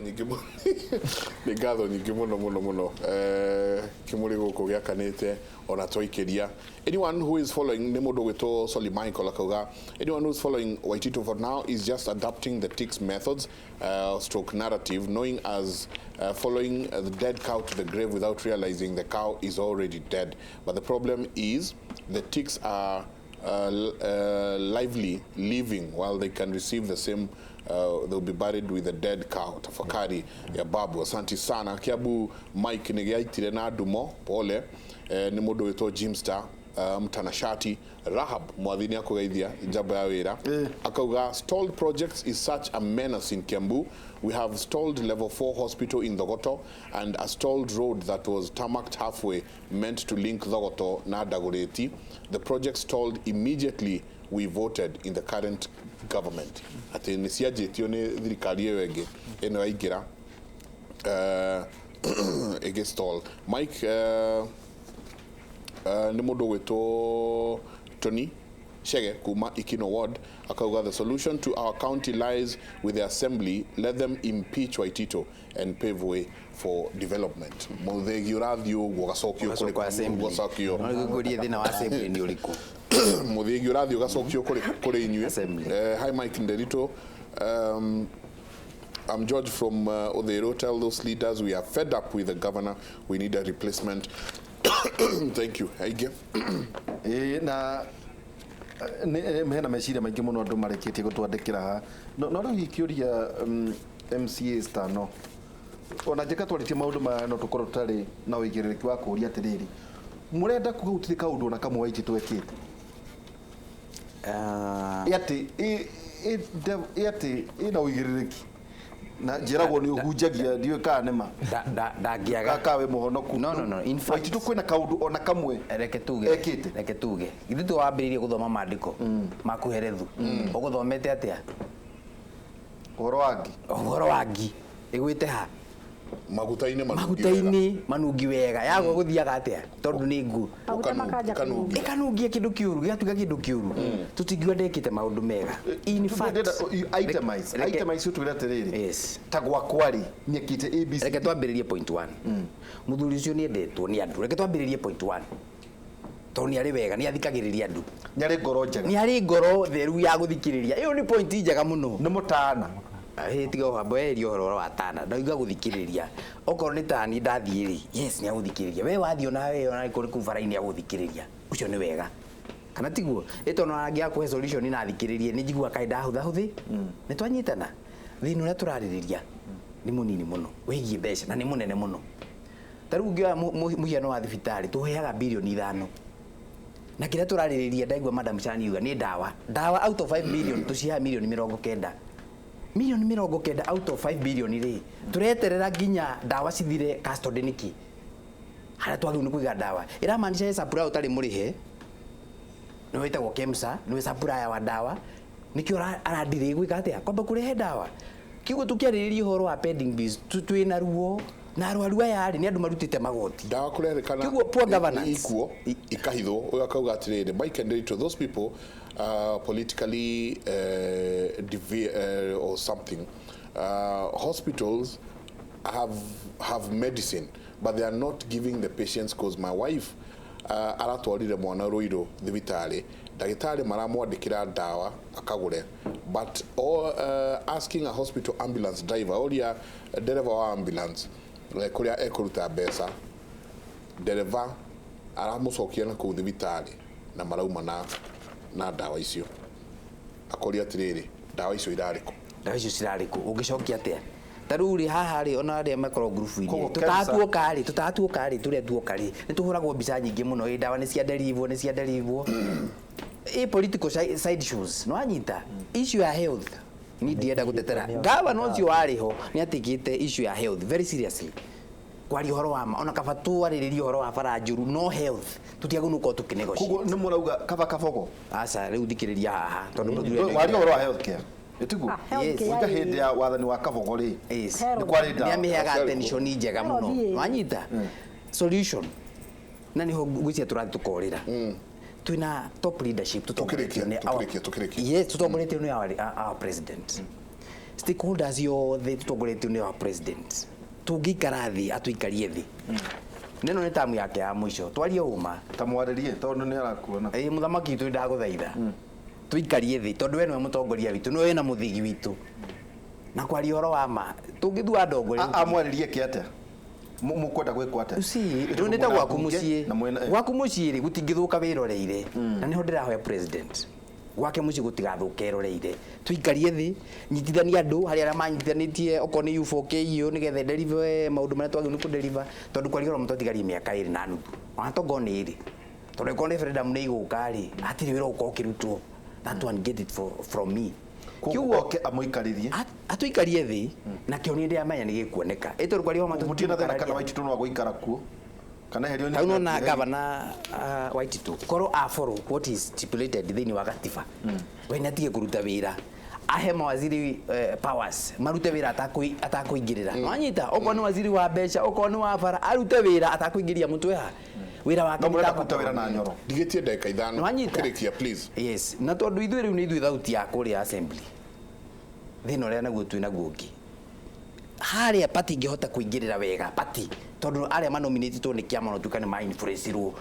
Nyingĩ mũno, nĩ ngatho nyingĩ mũno mũno mũno. Kĩmũrĩ gũkũ gĩakanĩte ona twaikĩria. Anyone who is following, nĩ mũndũ ũgwĩtwo Soli Michael akauga, anyone who is following Waititu for now is just adapting the ticks methods stroke narrative, knowing as following the dead cow to the grave without realizing the cow is already dead. But the problem is the ticks are lively living while they can receive the same, they'll be buried with a dead cow. Tafakari ya babu. Asante sana. Kiambu Mike nĩ gĩaitire na ndumo pole. Nĩ mũndũ wĩtwo Jimstar, mtanashati Rahab Mwathi nĩ akũgeithia njamba ya wĩra. Akauga stalled projects is such a menace in Kiambu. We have stalled level 4 hospital in Thogoto and a stalled road that was tarmacked halfway, meant to link Thogoto na Dagoretti. The project stalled immediately we voted in the current government. Atĩ nĩ cianjĩtio nĩ thirikari ĩyo ĩngĩ ĩno yaingĩra, ĩgĩ stall. Mike, nĩ mũndũ ũgwĩtwo Tony Chege kuma Ikino Ward akauga the solution to our county lies with the assembly. Let them impeach Waitito and pave way for development. Mũthĩgi ũrathiĩ ũguo ũgacokio kũrĩ Ũgacokio assembly. Ũgacokio. No ngũrie thĩna wa assembly nĩ ũrĩkũ? Mũthĩgi ũrathiĩ ũgacokio kũrĩ inyuĩ. Assembly. Hi Mike Nderito, I'm George from Odero. Tell those leaders we are fed up with the governor. We need a replacement. Thank you. Aige. Ĩĩ, na hena meciria maingĩ mũno andũ marĩkĩtie gũtwandĩkĩra haha, no rĩu ikĩũria MCAs tano ona njĩka twarĩtie maũndũ maya, no tũkorwo tũtarĩ na ũigĩrĩrĩki wa kũũria atĩrĩrĩ, mũrenda kuga gũtirĩ kaũndũ ona kamwe Waititũ ekĩte? Ah, Ĩ atĩ ĩ atĩ ĩna ũigĩrĩrĩki na njĩragwo nĩ ũhunjagia, ndiũĩ kana nĩ ma ndangĩaga. Kaka wĩ mũhonoku. No, in fact- Waititũ kwĩna kaũndũ ona kamwe Reke tuge. ekĩte? Reke tuge, githĩ tu wambĩrĩirie gũthoma maandĩko maku herethu ũgũthomete atĩa? Ũhoro wa ngi. Ũhoro wa ngi ĩgwĩte ha? Maguta-inĩ manungi wega. Maguta-inĩ manungi wega, yagwo gũthiaga atĩa? Tondũ nĩ nguo. Maguta makanja Ũkanungia. kũnungia. Ĩkanungia kĩndũ kĩũru, gĩgatuĩka kĩndũ kĩũru. Tũtingiuga ndekĩte maũndũ mega. In fact, Ndĩrenda you itemize. Itemize, ũtwĩre atĩrĩrĩ, ta gwakwa rĩ, nyekĩte ABC. Reke twambĩrĩrie point one. Mũthuri ũcio nĩ endetwo nĩ andũ. Reke twambĩrĩrie point one, tondũ nĩ arĩ wega, nĩ athikagĩrĩria andũ. Nyarĩ ngoro njega. Nĩ arĩ ngoro theru ya gũthikĩrĩria. Ĩyo nĩ point njega mũno. Nĩ mũtana. Hĩ, tiga ũhambo eheria ũhoro wa tana. Ndauga gũthikĩrĩria. Okorwo nĩ tani ndathiĩ rĩ, yes, nĩ agũthikĩrĩria. We wathiĩ onawe ona kũrĩ kũu bara-inĩ agũthikĩrĩria. Ũcio nĩ wega, kana tiguo? Ĩ tondũ angĩaga kũhe solution na athikĩrĩrie, nĩ njiguaga kaĩ ndahũthahũthĩ. Nĩ twanyitana. Thĩna ũrĩa tũrarĩrĩria nĩ mũnini mũno wĩgiĩ mbeca na nĩ mũnene mũno. Ta rĩu ũngĩoya mũhiano wa thibitarĩ, tũheaga birioni 5, na kĩrĩa tũrarĩrĩria, ndaigua Madam Shani yuga nĩ ndawa. Ndawa out of 5 billion tũciheaga mirioni 90, mirioni 90 out of 5 billion rĩ, tũreterera nginya ndawa cithire custody nĩkĩ? Harĩa twagĩrĩirwo nĩ kũiga ndawa ĩramaanisha he supplier ũtarĩ mũrĩhe, nĩwe wĩtagwo KEMSA, nĩwe supplier wa ndawa, nĩkĩo aradelay gwĩka atĩa, kwamba kũrehe ndawa. Kiugo tũkĩarĩrĩria ũhoro wa pending bills, twĩna ruo na arwaru aya rĩ, nĩ andũ marutĩte magoti. Ndawa kũrerĩkana Kĩguo poor governance. Ikuo ikahithwo. Ũyũ akauga atĩrĩrĩ, Mike Nderitu, those people politically or something, hospitals have medicine but they are not giving the patients, cause my wife aratwarire mwana Ruiru thibitarĩ, ndagĩtarĩ maramwandĩkĩra ndawa akagũre, but all, asking a hospital ambulance driver, ũrĩa ndereba wa ambulance, kũrĩa ekũruta mbeca, ndereba aramũcokia na kũu thibitarĩ na marauma na ndawa icio. Akoria atĩrĩrĩ, ndawa icio irarĩ kũ? Ndawa icio cirarĩ kũ? Ũngĩcokia atĩa? Ta rĩu rĩ, haha rĩ, ona arĩa makorwo ngurubu-inĩ Koguo tũtatuoka rĩ, tũrĩa tuoka rĩ, nĩ tũhũragwo mbica nyingĩ mũno. Ĩ ndawa nĩ ciaderivwo, nĩ ciaderivwo, ĩ political side shows. Nĩ wanyita issue ya health, ni ndienda gũtetera gavana ũcio warĩ ho, nĩ atikĩte issue ya health very seriously. Kwaria ũhoro wa ma, ona kaba twarĩrĩrie ũhoro wa bara njũru, no health tũtiagĩrĩirwo gũkorwo tũkĩnegotiate. Koguo nĩ mũrauga kaba kabogo? Aca, rĩu thikĩrĩria haha, tondũ mũthuri Waria ũhoro wa health care, ĩtiguo? Ah, health Yes. care. Gwika hĩndĩ ya wathani wa kabogo rĩ, Yes. nĩ kwarĩ ndawa. Nĩ amĩheaga Health. attention njega mũno. Health, ĩĩ. Wanyita solution na niho ngwĩciria tũrathiĩ tũkorĩra twĩna top leadership tũtongoretio Tũkĩrĩkia, nĩ tũkĩrĩkia, tũkĩrĩkia. Yes, tũtongoretio nĩ our president. Stakeholders yothe tũtongoretio nĩ wa president, tũngĩikara thĩ, atũikarie thĩ, nĩno nĩ tamu yake ya mũico, twarie ũma. Ta mwarĩrie tondũ nĩ arakuona. Ĩ, mũthamaki witũ, ndagũthaitha tũikarie thĩ, tondũ we nĩwe mũtongoria witũ, nĩwe wĩna mũthigi witũ, na kwaria ũhoro wa ma tũngĩthua ndongoria. Amwarĩrie kĩ atĩa? Mũkwenda gwĩkwo atĩa? Rĩu nĩ ta gwaku mũciĩ. Na mwena Gwaku mũciĩ rĩ, gũtingĩthũka wĩroreire, na nĩho ndĩrahoya president gwake mũciĩ gũtigathũke eroreire. Tũikarie thĩ, nyitithania andũ harĩ arĩa manyitithanĩtie, okorwo nĩ U4KU, nĩgetha deliver maũndũ marĩa twagĩrĩirwo nĩ kũdeliver, tondũ kwaria ũhoro twatigarie mĩaka 2.5, ona tokorwo nĩ 2, tondũ ĩkorwo nĩ referendum nĩ igũka rĩ, hatirĩ wĩra ũgũkorwo ũkĩrutwo. That one, get it from me. Koguo oke amũikarĩrie. Atũikarie thĩ, na kĩo nĩ ndĩramenya nĩ gĩkuoneka, ĩ tondũ kwaria ũhoro Mũtirĩ na thĩna kana Waititu no agũikara kuo kana eherio? Tau nona gavana Waititu korwo a follow what is stipulated thĩinĩ wa gatiba, we nĩ atige kũruta wĩra, ahe mawaziri powers marute wĩra atakũingĩrĩra. Wanyita, okorwo nĩ waziri wa mbeca, okorwo nĩ wa bara, arute wĩra atakũingĩria mũtwe ha wĩra wake. No mũrenda kũruta wĩra na nyoro. Ndigĩtie ndagĩka 5. Nĩwanyita? Kĩrĩkia, please. Yes, na tondũ ithuĩ rĩu nĩ ithuĩ thauti ya kũrĩa assembly, thĩna ũrĩa naguo twĩ naguo ũngĩ harĩa pati ingĩhota kũingĩrĩra wega pati, tondũ arĩa manominĩtwo nĩ kĩama no tuĩka nĩ ma-influence-irwo,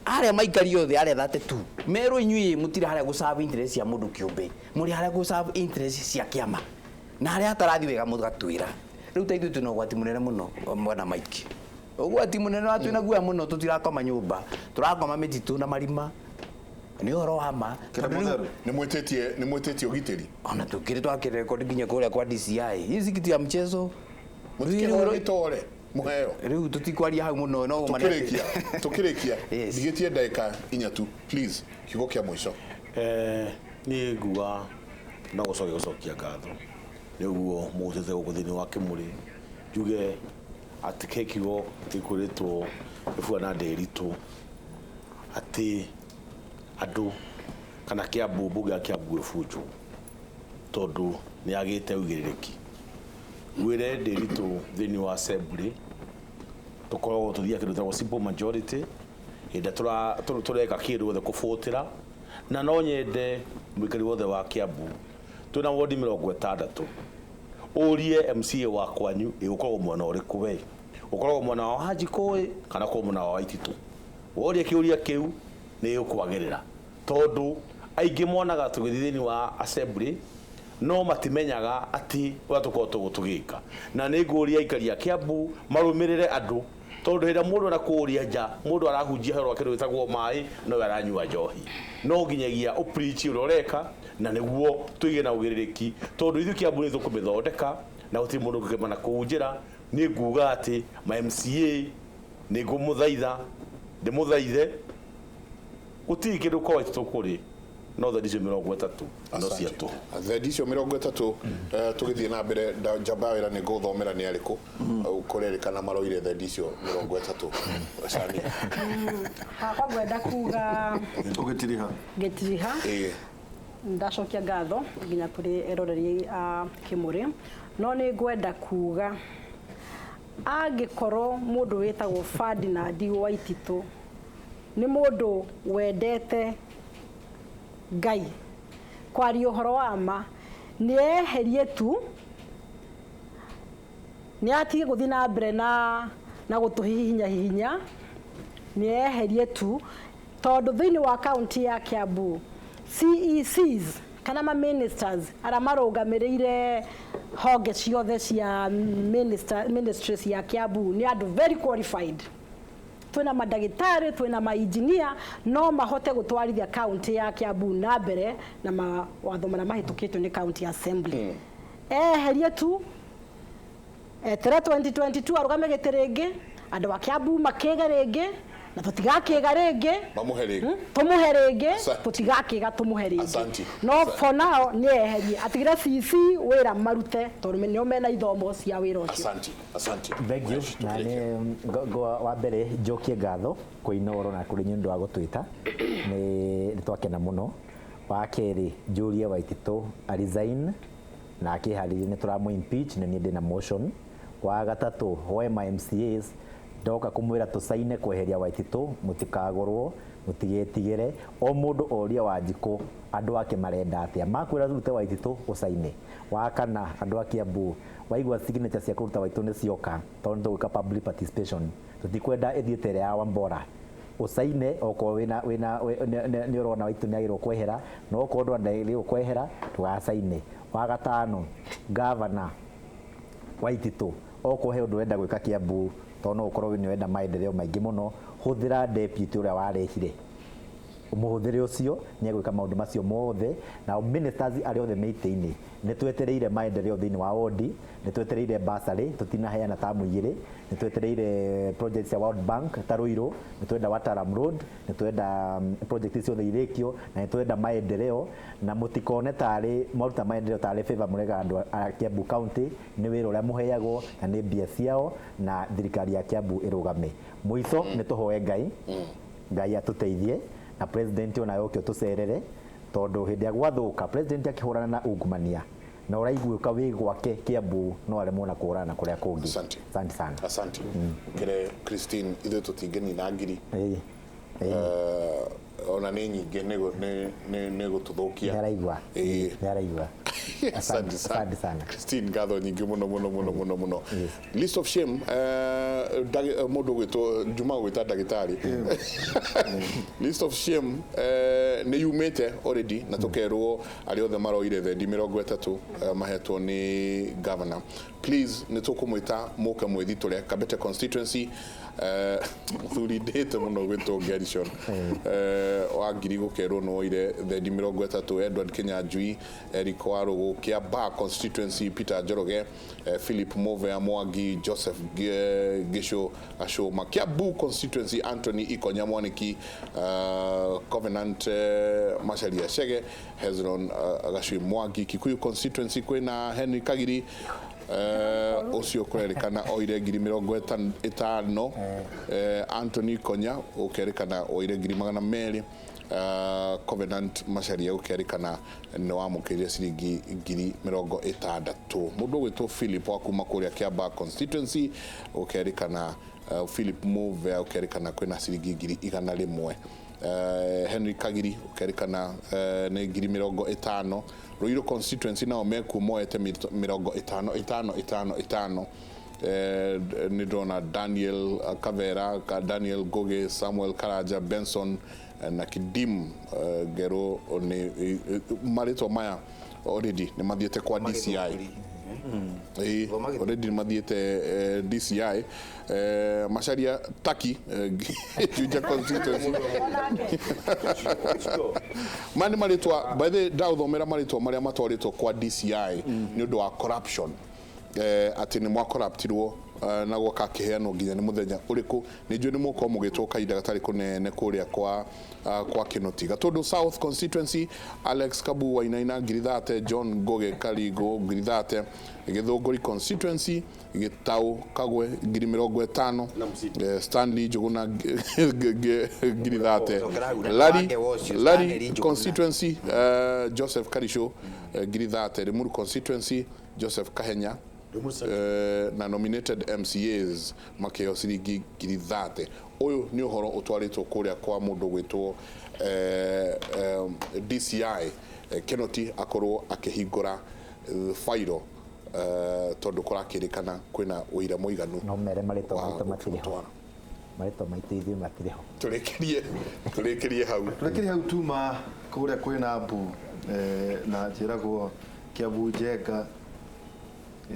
arĩa maikario thĩ, arĩa 32 merwo, inyuĩ mũtirĩ harĩa gũ serve interest cia mũndũ kĩũmbe, mũrĩ harĩa gũ serve interest cia kĩama, na harĩa hatarathi wega mũgatwĩra. Rĩu ta ithuĩ twĩna ũgwati mũnene mũno, mwana Mike, ũgwati mũnene wa twĩna guoya mũno, tũtirakoma nyũmba, tũrakoma mĩtitũ na marima, nĩ ũhoro wa ma. Kĩrĩ Tondũ rĩu- mũtheru. Nĩ mwĩtĩtie ũgitĩri? Ona tukiri twakirekodi nginya kuria kwa DCI, hii si kitu ya mchezo. Mũtikĩheo gĩtore mũheo? Riu tutikwaria hau muno, no ũma nĩ atĩ- Tukĩrĩkia. Yes. Ndigĩtie ndagĩka 4 tu, please, kiugo kĩa mũico. Niĩ nguga no gũcokia ngatho nĩ ũguo mũgũtĩte gũkũ thĩinĩ wa Kĩmũrĩ, njuge atĩ ke kiugo gĩkwĩrĩtwo gĩbuana Ndĩritũ, atĩ andũ kana Kĩambu, mbunge ya Kĩambu ĩbunjwo tondũ nĩ yagĩte ũigĩrĩrĩki. Ngwĩre Ndĩritũ, thĩinĩ wa assembly tũkoragwo tũthiaga kĩndũ gĩtagwo simple majority hĩndĩ ĩrĩa tũreka kĩndũ gĩothe kũbũtĩra, na no nyende mũikari wothe wa Kĩambu, twĩna wodi 60, ũrie MCA wa kwanyu, ĩ ũkoragwo mwena ũrĩkũ? We ũkoragwo mwena wa Wanjikũ ĩ kana ũkoragwo mwena wa Waititũ? Woria kĩũria kĩu nĩ gĩkwagĩrĩra, tondũ aingĩ monaga tũgĩthiĩ thĩinĩ wa assembly no matimenyaga atĩ ũrĩa tũkoragwo tũgĩka. Na nĩ ngũria aikari a Kĩambu marũmĩrĩre andũ, tondũ hĩndĩ ĩrĩa mũndũ arakũria nja, mũndũ arahunjia ũhoro wa kĩndũ gĩtagwo maĩ, no we aranyua njohi. No nginyagia ũpreach ũrĩa ũreka, na nĩguo tũige na ũgĩrĩrĩki, tondũ ithuĩ Kĩambu nĩ tũkũmĩthondeka na gũtirĩ mũndũ ũngĩkĩma na kũu njĩra. Nĩ nguga atĩ ma MCA nĩ ngũmũthaitha, ndĩmũthaithe, gũtirĩ kĩndũ kwa Waititũ kũrĩ no thendi icio 30 no cia tũhũ. Thendi icio 30, tũgĩthiĩ na mbere, njamba ya wĩra nĩ ngũthomera nĩ arĩkũ kũrerĩkana maroire thendi icio 30. Cania. Hakwa ngwenda kuga Ũgĩtiriha. Ngĩtiriha. Ndacokia ngatho nginya kũrĩ eroreri a Kĩmũrĩ, no nĩ ngwenda kuga angĩkorwo mũndũ wĩtagwo Ferdinand Waititũ nĩ mũndũ wendete Ngai, kwaria ũhoro wa ma, nĩ eherie tu, nĩ atige gũthiĩ na mbere na gũtũhihinya hihinya, nĩ eherie tu, tondũ thĩinĩ wa kaunti ya Kiambu CECs kana ma ministers arĩa marũgamĩrĩire honge ciothe cia ministries ya Kiambu nĩ andũ very qualified. Twĩna mandagĩtarĩ, twĩna mainjinia, no mahote gũtwarithia kaunti ya Kiambu na mbere na mawatho marĩa mahĩtũkĩtio nĩ county assembly. Eherie tu, etere 2022 arũgame gĩtĩ rĩngĩ, andũ a Kiambu makĩge rĩngĩ na tũtigakĩga rĩngĩ. Mamũhe rĩngĩ. Tũmũhe rĩngĩ. Asante. Tũtigakĩga, tũmũhe rĩngĩ. Asante. No Asante. for now nĩ eherie, atigĩre CC wĩra marute, tondũ nĩo mena ithomo cia wĩra ũcio. Asante, asante. Thank you. Na nĩ wa mbere njokie ngatho kwĩ Inooro na kũrĩ inyuĩ nĩ ũndũ wa gũtwĩta, nĩ twakena mũno. Wa kerĩ, njũrie Waititũ a resign na akĩharĩrie, nĩ tũramũ impeach, na niĩ ndĩna motion. Wa gatatũ, hoe ma MCAs Ndoka kũmwĩra tũcaine kweheria Waititũ, mũtikagũrwo, mũtigetigĩre. O mũndũ orie Wanjikũ andũ ake marenda atĩa. Makwĩra rute Waititũ, ũcaine. Wa kana, andũ a Kiambu, waigua signature cia kũruta Waitũ nĩ cioka, tondũ nĩ tũgwĩka public participation. Tũtikwenda ĩthiĩ ta ĩrĩa ya Wambora. Ũcaine okorwo wĩna wĩna nĩ ũrona Waitũ nĩ agĩrĩirwo kwehera, na okorwo ndũrona ndagĩrĩirwo kwehera, ndũgacaine. Wa gatano, gavana Waititũ, okorwo he ũndũ ũrenda gwĩka Kiambu, tondũ no ũkorwo nĩ ũrenda maendeleo maingĩ mũno, hũthĩra deputy ũrĩa warehire. Mũhũthĩre ũcio nĩ egwĩka maũndũ macio mothe. Nao ministers arĩa othe me itĩ-inĩ, nĩ twetereire maendeleo thĩinĩ wa wodi, nĩ twetereire bursary, tũtinaheana tamu igĩrĩ, nĩ twetereire project cia World Bank ta Ruiru, nĩ twenda Watalam Road, nĩ twenda project ciothe irĩkio, na nĩ twenda maendeleo. Na mũtikone tarĩ mwaruta maendeleo tarĩ favor mũrega andũ a Kiambu County, nĩ wĩra ũrĩa mũheagwo na nĩ mbia ciao, na thirikari ya Kiambu ĩrũgame. Mũico nĩ tũhoe Ngai, Ngai atũteithie, na president ona yoke ũtũcerere, tondũ hĩndĩ ya gwathũka president akĩhũrana na ungumania na ũraiguĩka wĩ gwake Kiambu, no aremwo na kũhũrana na kũrĩa kũngĩ. Asante. Asante sana. Asante. Kire Christine, ithuĩ tũtingĩnina ngiri. Ĩĩ. Ona nĩ nyingĩ nĩ gũtũthũkia. Nĩ araigua. Ĩĩ. Nĩ araigua. Asante sana. Asante sana. Christine, ngatho nyingĩ mũno mũno mũno mũno mũno. Yes. List of shame, mũndũ ũgwĩtwo Juma ũgwĩta ndagĩtarĩ. List of shame nĩ yumĩte already, na tũkerwo arĩa othe maroire thendi 30 mahetwo nĩ governor. Please, nĩ tũkũmwĩta mũke mwĩthitũre Kabete constituency. Mũthuri ndĩte mũno gwĩtwo Gerishon wa ngiri gũkerwo nĩ woire thendi 30, Edward Kinyanjui, Eric Warũgũ. Kiambaa constituency, Peter Njoroge, Philip Movea Mwangi, Joseph Gisho Gacũma. Kiambu constituency, Anthony Ikonya Mwaniki, Covenant Macharia Chege, Hezron Gacui Mwangi. Kikuyu constituency kwĩna Henry Kagiri, ũcio kũrerĩkana oire ngiri 50. Anthony Konya ũkerĩkana oire ngiri 200. Covenant Macharia ũkerĩkana nĩ wamũkĩrire ciringi ngiri 60. Mũndũ ũgwĩtwo Philip wa kuma kũrĩa Kiambaa constituency ũkerĩkana, Philip Muvea ũkerĩkana kwĩna ciringi ngiri 100. Henry Kagiri ũkerĩkana nĩ ngiri 50. Ruiru constituency nao mekuo moete 50 5 5 5. Nĩ ndĩrona Daniel Kavera, Daniel Ngugi, Samuel Karanja, Benson na Kidim Ngero. Nĩ marĩtwa maya already nĩ mathiĩte kwa DCI. Ĩĩ, already nĩ mathiĩte DCI. Macharia Taki, Juja constituency. Maya nĩ marĩtwa, by the way, ndaũthomera marĩtwa marĩa matwarĩtwo kwa DCI nĩ ũndũ wa corruption, atĩ nĩ mwakoraptirwo, na gwoka akĩheanwo nginya nĩ mũthenya ũrĩkũ. Nĩ njũĩ nĩ mũkorwo mũgĩtwo kahinda gatarĩ kũnene kũrĩa kwa Kinoti. Gatundu South constituency, Alex Kabu Wainaina ngiri 30, John Ngugi Karigo ngiri 30. Githũngũri constituency, Gĩtaũ Kagwe ngiri 50, Stanley Njuguna ngiri 30. Larry Larry constituency, Joseph Karisho ngiri 30. Limuru constituency, Joseph Kahenya na nominated MCAs makĩheo ciringi ngiri 30. Ũyũ nĩ ũhoro ũtwarĩtwo kũrĩa kwa mũndũ gwĩtwo DCI Kinoti, akorwo akĩhingũra fairo, tondũ kũrakĩrĩkana kwĩna ũira mũiganu No mere marĩtwa wa maitũ matirĩ ho. gũkĩmũtwara. Marĩtwa maitũ ithuĩ matirĩ ho. Tũrĩkĩrie hau. Tũrĩkĩrie hau. Tuma kũrĩa kwĩna mbu, na njĩragwo Kiambu Njenga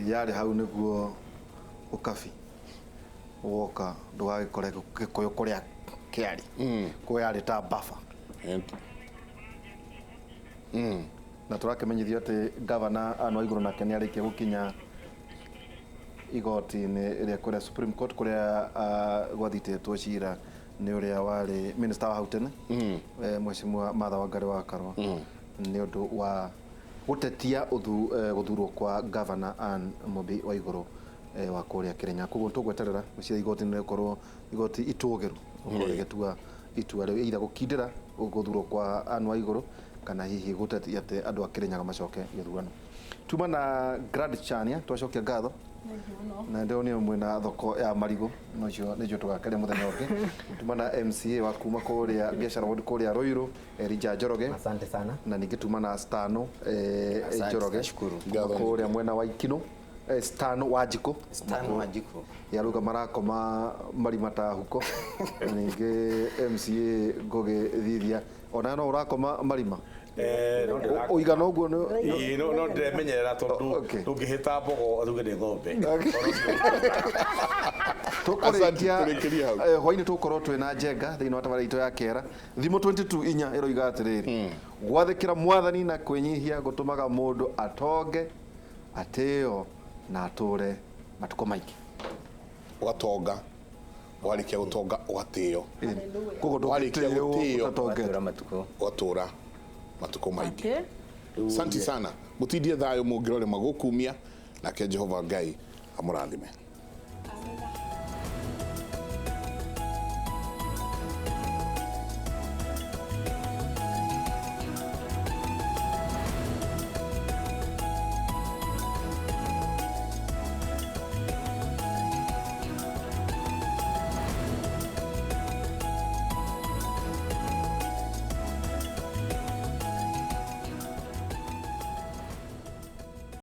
yarĩ hau nĩguo ũkabi woka ndũgagĩkore gĩkũyũ kũrĩa kĩarĩ kũ yarĩ ta buffer. Na tũrakĩmenyithio atĩ gavana Anne Waigũrũ nake nĩ arĩkia gũkinya igoti-inĩ rĩa kũrĩa Supreme Court, kũrĩa gwathitĩtwo cira nĩ ũrĩa warĩ minister wa hau tene, Mheshimiwa Martha Wangari wa Karua, nĩ ũndũ wa gũtetia gũthurwo kwa gavana Anne Mumbi Waigũrũ wa kũrĩa Kĩrĩnyaga. Koguo tũgweterera gwĩciria igoti nĩ rĩgũkorwo igoti itũgĩru gũkorwo rĩgĩtua itua rĩu, either gũkindĩra gũthurwo kwa Anne Waigũrũ kana hihi gũtetia atĩ andũ a Kĩrĩnyaga macoke gĩthurano. Tuma na Grand Chania, twacokia ngatho. Na ndĩronio mwĩna thoko ya marigũ nocio nĩcio tũgakeria mũthenya ũngĩ. Tuma na MCA wa kuma kũrĩa biacara ward kũrĩa Ruiru, Elijah Njoroge. Asante sana. Na ningĩ tuma na Stano Asante, Njoroge nashukuru. kuma kũrĩa mwena wa Ikino, Stano Wanjikũ. Stano Wanjikũ. Yaruga marakoma marima ta huko. Na ningĩ MCA Ngũgĩ Thithia, ona no ũrakoma marima? No ndĩra- Ũigana ũguo nĩ Ĩĩ, no ndĩremenyerera tondũ ndũngĩhĩta mbogo tuge nĩ ng'ombe. Tũkũrĩkia. Asante, tũrĩkĩrie hau. Hwainĩ tũgũkorwo twĩna Njenga thĩinĩ wa tabarĩra itũ ya kĩera. Thimo 22 inya ĩroiga atĩrĩrĩ, gwathĩkĩra mwathani na kwĩnyihia gũtũmaga mũndũ atonge, atĩo na atũre matukũ maingĩ. Ũgatonga, warĩkia gũtonga ũgatĩo. Koguo Warĩkia ndũngĩtĩo gũtĩo. ũtatongete. Watũra matukũ. Ũgatũra matukũ maingĩ. Okay. Asante sana, mũtindie thayũ mũngĩrore magũkumia, nake Jehova Ngai amũrathime.